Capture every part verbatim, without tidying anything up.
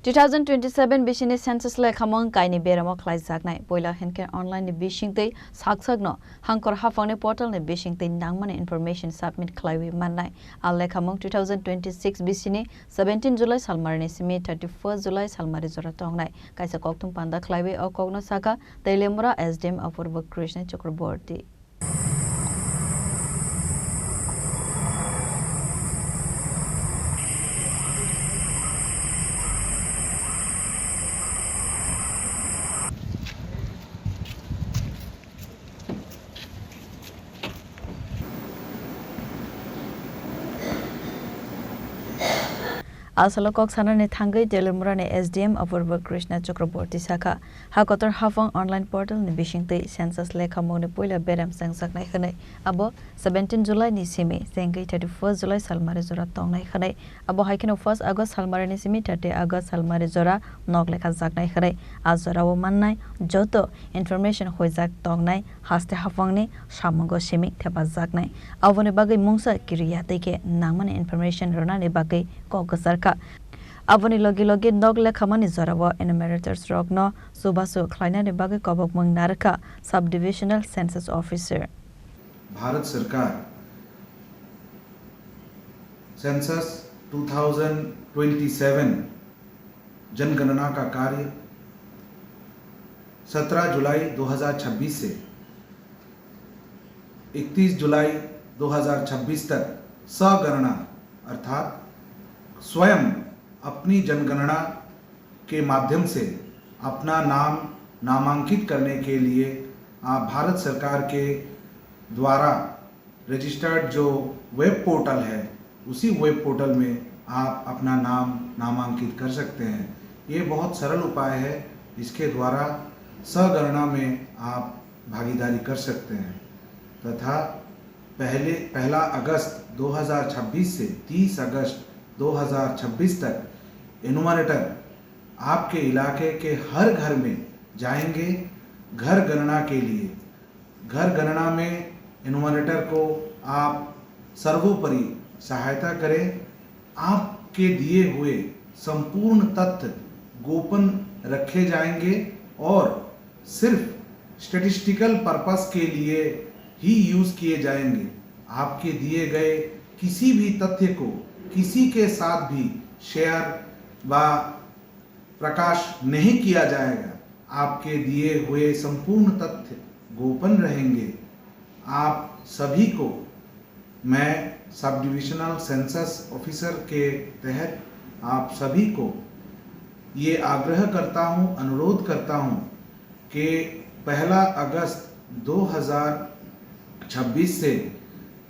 Two thousand twenty-seven bisini census lekhamung kaini beramo khlaijaknai. Poila hinkhe online ni bisingtwi sak sakno hangkor haphangni portal ni bisingtwi nangmani information submit khlaiwi mannai. A lekhamung two thousand twenty-six bisini seventeen July salmarini simi thirty-first July salmari jora tongnai. Kaisa kokthum panda khlaiwi o kokno sakha Teliamura S D M Apurba Krishna Chakraborty. Asalo kok sanani thangwi Teliamurani S D M Apurba Krishna Chakraborty sakha, ha kotor haphang online portal ni bisingtwi census lekhamungni puila beram chengjaknai hwnwi. Abo seventeen July ni simi chengwi thirty-first July salmari jora tongnai hwnwi. Abo hai kheno first August salmari ni simi thirty August salmari jora nok lekhajaknai hwnwi. A jorao mannai joto information huijak tongnai haste haphangni samungo simi thepajaknai. Aboni bagwi mungsa kiriya tei khe nangmani information rwnani bagwi kok gwcharkha. Aboni logi logi nok lekhamani jorao enumerators rokno chubachu khlainani bagwi kobokmung narwkha Sub Divisional Census Officer. Bharat सरकार census two thousand twenty seven जनगणना का कार्य सत्रह जुलाई दो हज़ार छब्बीस से इकतीस जुलाई दो हज़ार छब्बीस तक सगणना अर्थात स्वयं अपनी जनगणना के माध्यम से अपना नाम नामांकित करने के लिए आप भारत सरकार के द्वारा रजिस्टर्ड जो वेब पोर्टल है, उसी वेब पोर्टल में आप अपना नाम नामांकित कर सकते हैं। ये बहुत सरल उपाय है, इसके द्वारा सगणना में आप भागीदारी कर सकते हैं तथा पहले, पहला अगस्त दो हज़ार छब्बीस से तीस अगस्त दो हज़ार छब्बीस तक एनुमरेटर आपके इलाके के हर घर में जाएंगे। घर गणना के लिए, घर गणना में एनुमरेटर को आप सर्वोपरि सहायता करें। आपके दिए हुए संपूर्ण तथ्य गोपन रखे जाएंगे और सिर्फ स्टैटिस्टिकल पर्पस के लिए ही यूज़ किए जाएंगे। आपके दिए गए किसी भी तथ्य को किसी के साथ भी शेयर व प्रकाश नहीं किया जाएगा। आपके दिए हुए संपूर्ण तथ्य गोपन रहेंगे। आप सभी को मैं सब डिविजनल सेंसस ऑफिसर के तहत आप सभी को ये आग्रह करता हूँ, अनुरोध करता हूँ कि पहला अगस्त दो हज़ार छब्बीस से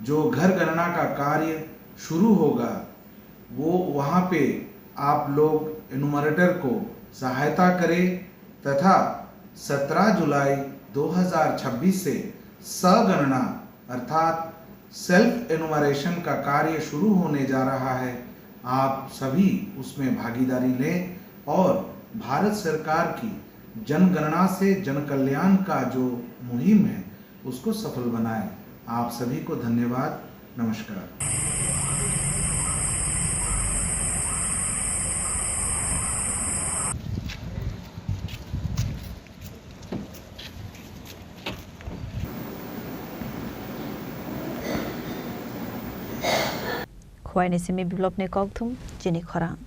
जो घर गणना का कार्य शुरू होगा, वो वहाँ पे आप लोग एनुमरेटर को सहायता करें तथा सत्रह जुलाई दो हज़ार छब्बीस से सगणना अर्थात सेल्फ एनुमरेशन का कार्य शुरू होने जा रहा है। आप सभी उसमें भागीदारी लें और भारत सरकार की जनगणना से जनकल्याण का जो मुहिम है, उसको सफल बनाएं। आप सभी को धन्यवाद। नमस्कार। Khowai ni simi biplop ni kokthum chini khorang.